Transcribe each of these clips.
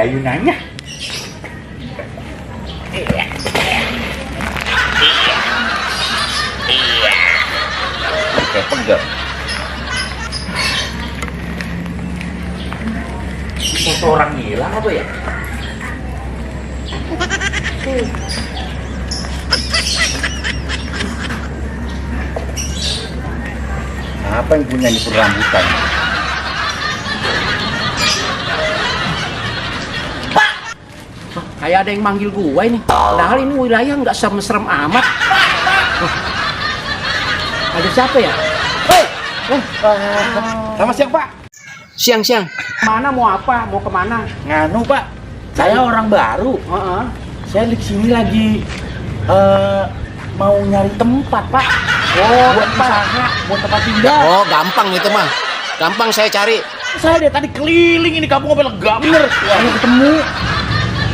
ada ayunannya. Iya. Kayak pegel. Foto orang hilang apa ya? Apa yang punya ini rambutan? Pak! Kayak ada yang manggil gua ini. Padahal ini wilayah nggak serem-serem amat. Ada siapa ya? Hei! Selamat siang, Pak. Siang-siang. Mana mau apa? Mau kemana? Nganu, Pak. Saya orang baru. Saya di sini lagi mau nyari tempat, Pak. Buat usaha, buat tempat tinggal. Oh, gampang itu mah. Gampang saya cari. Saya dari tadi keliling ini kampung sampai lega bener. Saya ketemu.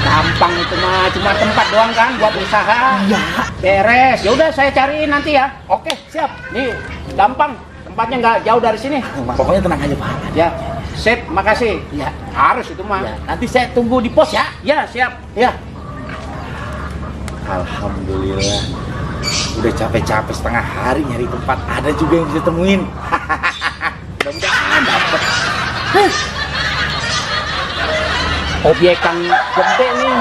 Gampang itu mah, cuma tempat doang kan buat usaha. Iya. Beres. Ya udah saya cariin nanti ya. Oke, siap. Nih, gampang. Tempatnya nggak jauh dari sini. Pokoknya tenang aja, Pak. Ya. Sip, makasih. Iya. Harus itu mah. Ya, nanti saya tunggu di pos ya. Ya, siap. Ya. Alhamdulillah. Udah capek-capek setengah hari nyari tempat, ada juga yang bisa temuin. Mudah-mudahan dapet. Obyekan gede nih.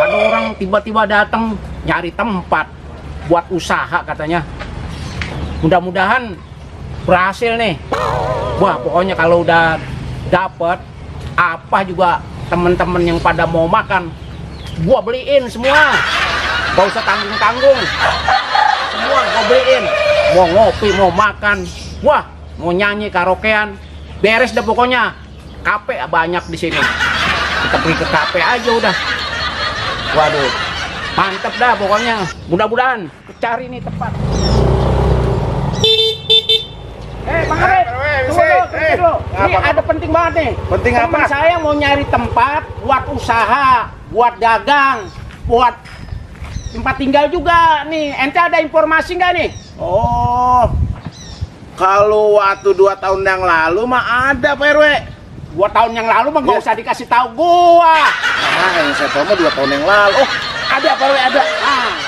Ada orang tiba-tiba datang nyari tempat buat usaha katanya. Mudah-mudahan berhasil nih. Wah, pokoknya kalau udah dapet apa juga temen-temen yang pada mau makan, gua beliin semua. Gak usah tanggung-tanggung. Semua gua beliin. Mau ngopi, mau makan, wah, mau nyanyi karaokean, beres dah pokoknya. Kafe banyak di sini. Kita pergi ke kafe aja udah. Waduh, mantep dah pokoknya. Mudah-mudahan cari nih tempat. Bang Arif, tunggu dulu. Ini ada penting banget nih. Penting apa? Teman saya mau nyari tempat buat usaha, buat dagang, buat tempat tinggal juga nih. Ente ada informasi nggak nih? Oh, kalau waktu 2 tahun yang lalu mah ada Pak RW. 2 tahun yang lalu mah nggak usah dikasih tahu gua. Nah, yang saya tahu mah 2 tahun yang lalu. Oh, ada Pak RW, ada.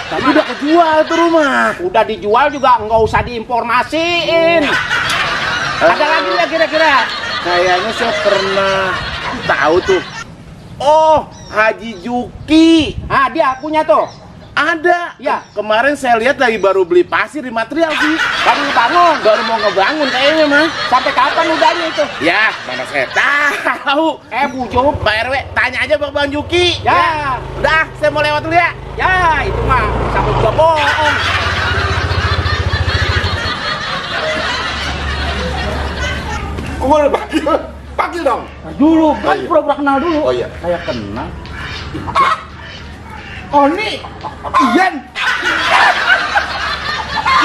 Tapi udah kejual tuh rumah. Udah dijual juga nggak usah diinformasiin. Ada lagi nggak kira-kira? Kayaknya saya pernah tahu tuh. Oh, Haji Juki. Ah, dia punya tuh. Ada. Ya. Kemarin saya lihat lagi baru beli pasir di material sih. Baru bangun. Baru mau ngebangun kayaknya mah. Sampai kapan udahnya itu? Ya, mana saya tahu. Bujuk. Pak RW, tanya aja Bang Juki. Ya. Udah, saya mau lewat dulu ya. Ya, itu mah sampai juga bohong. Kok boleh panggil? Panggil dong. Dulu, kan iya. pura-pura kenal dulu. Oh iya. Saya kenal. Oh, ini Ian.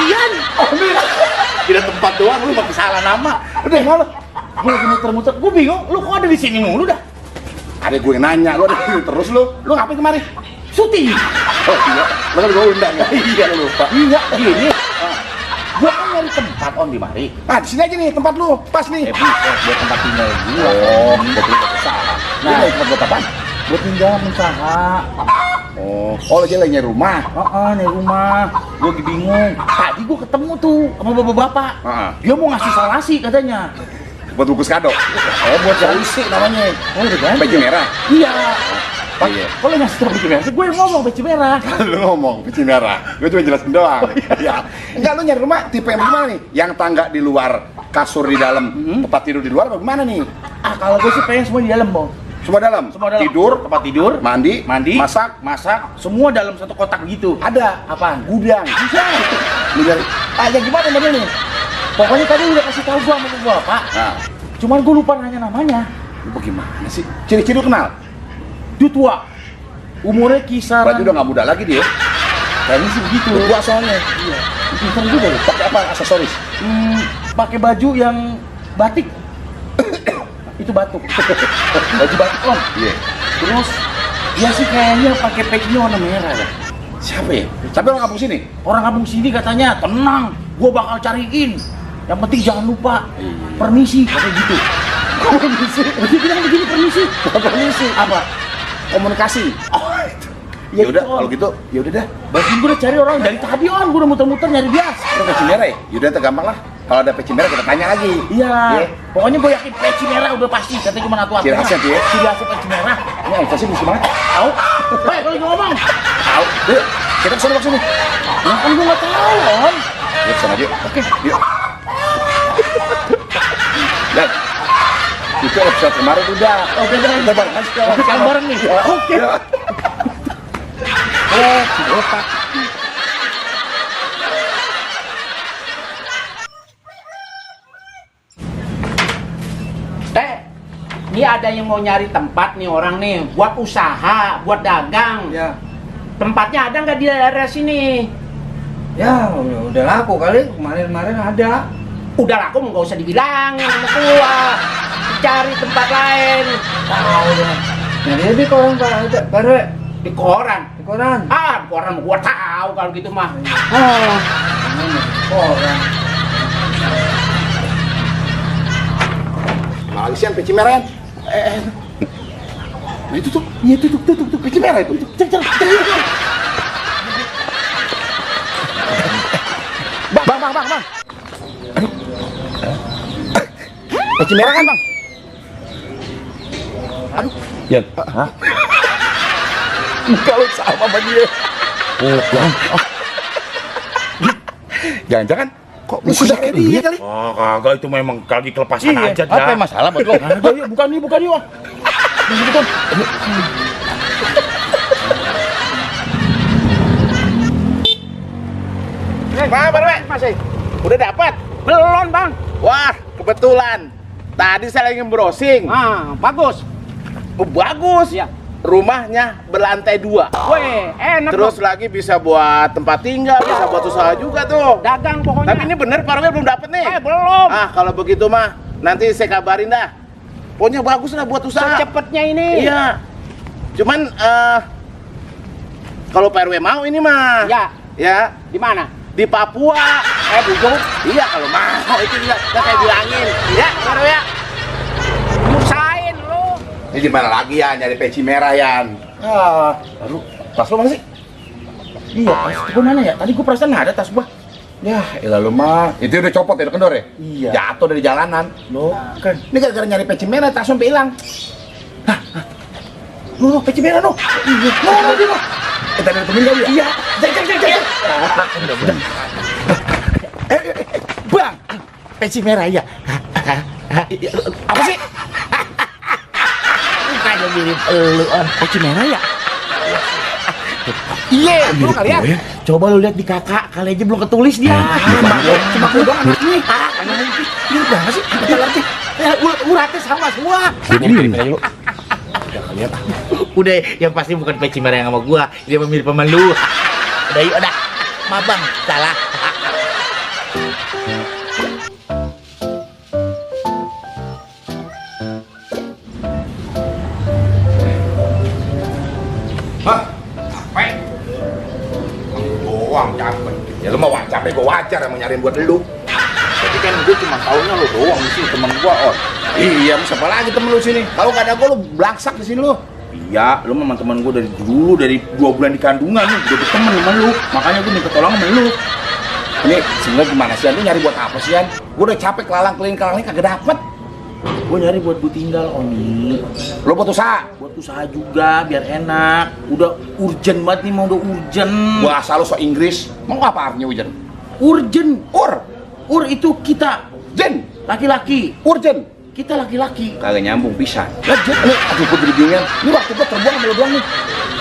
Ian. Oh, ini. Tidak tempat doang, lu pakai salah nama. Udah, malu. Gue lagi muter-muter, gue bingung. Lu kok ada di sini mulu dah? Ada gue yang nanya, lu ada di sini terus lu. Lu ngapain kemari? Syuting. Oh iya, lu kan gue undang ya? Iya, lu lupa. Iya, gini. Gua kan nyari tempat on di mari. Ah, di sini aja nih tempat lu, pas nih. Buat tempat tinggal gua. Oh, buat tempat usaha. Nah, Nah, tempat buat apaan? buat tinggal usaha. Oh, lu lagi nyari rumah. Nih rumah. Gua lagi bingung. Tadi gua ketemu tuh sama bapak-bapak. Heeh. Dia mau ngasih solasi katanya. Buat bungkus kado. Buat solusi namanya. Oh, udah ganti. Baju merah. Iya. Pak, Iya. kalau ngasih tahu baju merah, gue yang ngomong baju merah. Lu ngomong baju merah. Gue cuma jelasin doang. Ya. Enggak, lu nyari rumah tipe yang gimana nih? Yang tangga di luar, kasur di dalam, tempat tidur di luar, bagaimana nih? Kalau gue sih pengen semua di dalam, Bang. Semua dalam. Semua dalam. Tidur, tempat tidur, mandi, masak, masak. semua dalam satu kotak gitu. Ada Apaan? gudang. Bisa. Lu nyari. Ya gimana bener nih? Pokoknya tadi udah kasih tahu gua sama bapak. Nah, Cuman gua lupa nanya namanya. lu bagaimana sih? Ciri-ciri lu kenal? Dia tua. Umurnya kisaran. Berarti udah nggak muda lagi dia. Kayaknya sih begitu. Lu tua soalnya. Iya. Pintar juga loh. Pakai apa aksesoris? Pakai baju yang batik. Itu batuk. Baju batik om. Iya. Terus dia sih kayaknya pakai pecinya warna merah ya. Siapa ya? Tapi orang kampung sini. Orang kampung sini katanya tenang, gua bakal cariin. Yang penting jangan lupa permisi kayak gitu. Permisi. Dia bilang begini, permisi. Permisi. Apa? Komunikasi. Oh, itu. Ya udah kalau gitu, ya udah dah. Bantuin gue udah cari orang dari tadi on, gue udah muter-muter nyari dia. Ada peci merah ya? Yaudah itu gampang lah. Kalau ada peci merah kita tanya lagi. Iya. Iya. Pokoknya gue yakin peci merah udah pasti. Katanya cuma atu-atu. Ciri khasnya tuh ya? Ciri khasnya peci merah. Ini Alfa sih mesti banget. Tahu? Hei, kalau ngomong. Tahu. Yuk, kita kesana sini. Nah, kan gue nggak tahu on. Yuk kesana aja. Oke. Yuk. Dan itu episode kemarin udah. Oke, Kita bareng aja sekarang. Oke, kan bareng nih. Oke. Ya. Si otak. Ini ada yang mau nyari tempat nih orang nih buat usaha, buat dagang. Ya, Tempatnya ada nggak di daerah sini? ya udah laku kali kemarin ada. Udah laku nggak usah dibilangin sama gua. Cari tempat lain. Tahu deh. Jadi di koran Pak baru Di koran. di koran. Ah, di koran gua tahu kalau gitu mah. Oh, koran. Malisian peci merah. Nah itu tuh, iya itu tuh, peci merah itu. Cek. Bang. Aduh. Peci merah kan, Bang? Aduh. Ya, hah? Kalau sama sama dia. Oh, jangan-jangan kok Sudah kayak dia kali. Oh, kagak itu memang lagi kelepasan aja dah. Apa yang masalah buat lo? Bukan nih. Bukan. Bang, Masih. udah dapat? Belum, Bang. Wah, kebetulan. Tadi saya lagi browsing. Ah, bagus. Oh, bagus. Ya. Rumahnya berlantai 2. Weh, enak. Terus lagi bisa buat tempat tinggal, bisa buat usaha juga tuh. dagang pokoknya. Tapi ini bener Pak Rw belum dapet nih. Belum. Ah, kalau begitu mah nanti saya kabarin dah. Pokoknya bagus lah buat usaha. Secepatnya ini. Iya. Cuman kalau Pak RW mau ini mah. Ya. Ya, Di mana? di Papua. Bujung. Iya, kalau mau itu juga udah saya bilangin. Ya, Pak RW ya. Musain lu. Ini di mana lagi ya nyari peci merah Yan? Ah, aduh, tas lo mana sih? Iya, tas gua mana ya? Tadi gua perasaan ada tas gua. Ya, elah lu mah. Itu udah copot ya, udah kendor ya? Iya. Jatuh dari jalanan. Lo kan. Ini gara-gara nyari peci merah, tas sampai hilang. Lo peci merah lo. Iya. Lo, dia lo. Tadi ada temen kali ya? Iya. Jangan. Bang, peci merah ya. Apa sih? Bukannya mirip elu on peci merah ya? Iya, lu kali ya. Coba lu lihat di kakak, kali aja belum ketulis dia. Cuma lu doang anak nih. Karena mungkin dia banget sih. Kita ngerti. Uratnya sama semua. Mirip aja lu. Udah, yang pasti bukan peci merah yang sama gua, dia mirip sama lu. Udah yuk, udah. Maaf bang, salah. Hah? Capek? Doang capek. Ya lu mau capek gua wajar yang mau nyariin buat lu. Tapi kan gue cuma taunya lo doang di sini teman gua, On. Iya, siapa lagi temen lu sini? Kalau gak ada gua lu belaksak di sini lu. Iya, lu memang teman gue dari dulu, dari 2 bulan di kandungan nih, udah berteman sama lu. Makanya gue minta tolong sama lu. Ini sebenarnya gimana sih? Lu nyari buat apa sih, Yan? Gua udah capek kelalang kagak dapet. Gue nyari buat gue tinggal, Oni. Lu buat usaha? Buat usaha juga, biar enak. Udah urgent banget nih, mau udah urgent. Bahasa lu so Inggris. Mau apa artinya Wijan? Urgent. Ur. Ur itu kita, Jen. laki-laki. Urgent. Kita laki-laki. Kagak nyambung pisan. Lah, Jen. Aduh, gua jadi bingung. Ini waktu gua terbuang sama lu doang nih.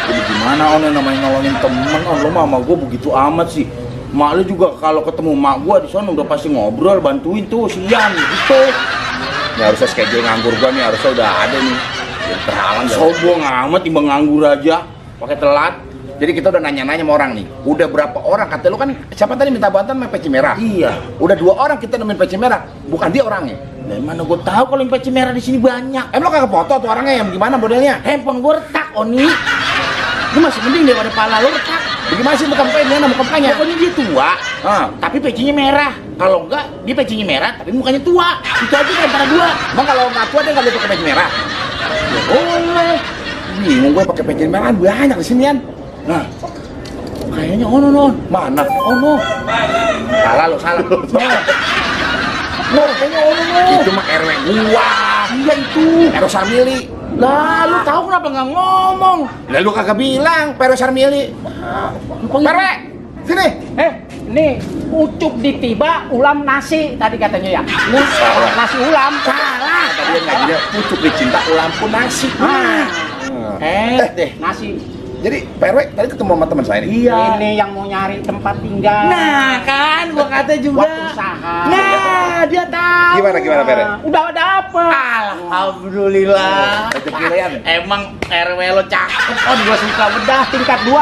Jadi gimana, On, yang namanya nolongin temen, On? Lu mah sama gue begitu amat sih. Mak lu juga kalau ketemu mak gue di sana udah pasti ngobrol, bantuin tuh, siang gitu. Ya harusnya schedule nganggur gua nih harusnya udah ada nih. Ya, terhalang ya. Sombong amat, timbang nganggur aja, pakai telat. Jadi kita udah nanya-nanya sama orang nih. Udah berapa orang? Kata lu kan siapa tadi minta bantuan sama peci merah? Iya. Udah 2 orang kita nemuin peci merah. Bukan dia orangnya. Dari mana gue tahu kalau yang peci merah di sini banyak. Lo kagak foto tuh orangnya yang gimana modelnya? Handphone gue retak, Oni. Lu masih mending daripada pala lu retak. Gimana sih mukanya? Pokoknya dia tua, Ah, tapi pecinya merah. Kalau enggak, dia pecinya merah, tapi mukanya tua. Itu aja di antara dua. emang kalau nggak tua dia nggak boleh pakai peci merah? Ya boleh. Bingung gue pakai peci merah banyak di sinian. Nah, kayaknya ono non. Mana? Ono. Salah lo, salah. No, kayaknya itu mah RW gua. Iya itu. RW Sarmili. Lah, lu tahu kenapa nggak ngomong? Lah lu kagak bilang RW Sarmili. RW, sini. Nih, ucup ditiba ulam nasi tadi katanya ya. Nasi ulam. Salah. Tadi yang ngajinya pucuk dicinta ulamku nasi. Deh. Nasi. Jadi RW tadi ketemu sama teman saya nih. Iya. Ini yang mau nyari tempat tinggal. Nah, kan gua kata juga. Buat usaha. Nah, dia tahu. Gimana Pere? Udah dapet. Alhamdulillah. Kecil-kecilan. Emang RW lo cakep, on gua suka bedah. Tingkat 2.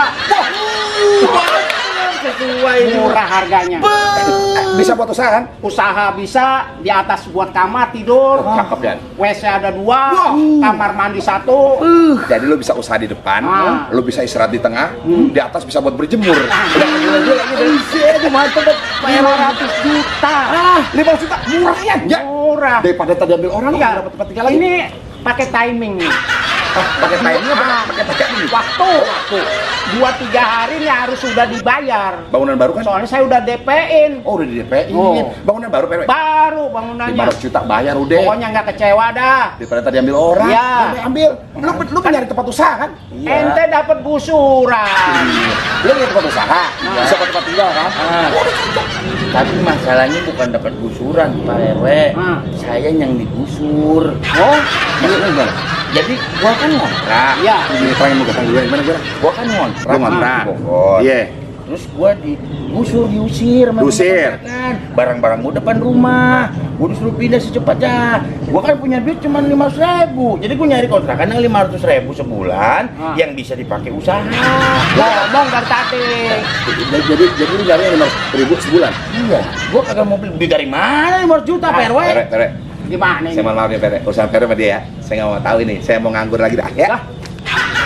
Sesuai Murah harganya. Bisa buat usaha kan? Usaha bisa, di atas buat kamar tidur. Cakep dan. WC ada 2, kamar mandi 1. Jadi lu bisa usaha di depan, Ah. lu bisa istirahat di tengah, di atas bisa buat berjemur. Udah gila Itu mantep. 500 juta. 5 juta murah ya? Murah. Daripada tadi ambil orang lu Iya. dapat tempat tinggal lagi. Ini pakai timing nih. Pakai timingnya pakai ini. Waktu. 2-3 hari nih harus sudah dibayar. Bangunan baru kan? Soalnya saya udah DP-in. Oh, udah di DP-in. Oh. Bangunan baru PW. Baru bangunannya. 500 juta bayar udah. Pokoknya nggak kecewa dah. Daripada tadi ambil orang, Iya. lu ambil. Lu kan nyari tempat usaha kan? Ente dapat gusuran. Lu nyari tempat usaha, bisa buat tempat tinggal kan? Tapi masalahnya bukan dapat gusuran, Pak RW. Ah. Saya yang digusur. Oh, Maksudnya gimana? Jadi gua kan ngontrak. iya. Ini terangin mau ketang dulu, gimana gimana? Gua kan ngontrak. Lu ngontrak. di Bogor. Iya. Terus gua digusur, diusir sama Diusir? kan. Barang-barang gua depan rumah. Gua disuruh pindah secepatnya. Gua kan punya duit cuma 500.000. Jadi gua nyari kontrakan yang 500.000 sebulan yang bisa dipakai usaha. Ngomong dari tadi. Jadi lu nyari yang 500.000 sebulan? Iya, gua kagak mau beli dari mana 500 juta Pak RW. Pere. Gimana Saya ini? mohon maaf ya Pere, urusan Pere sama dia ya. Saya nggak mau tahu ini, saya mau nganggur lagi dah ya. Lah,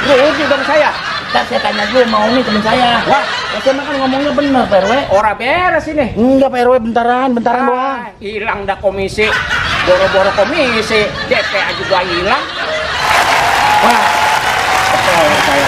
rugi dong saya. Ntar saya tanya dulu mau nih temen saya. Wah, saya kan ngomongnya bener Pak RW. ora beres ini. Enggak Pak RW, bentaran doang. Hilang dah komisi. Boro-boro komisi. DP juga hilang. Wah, saya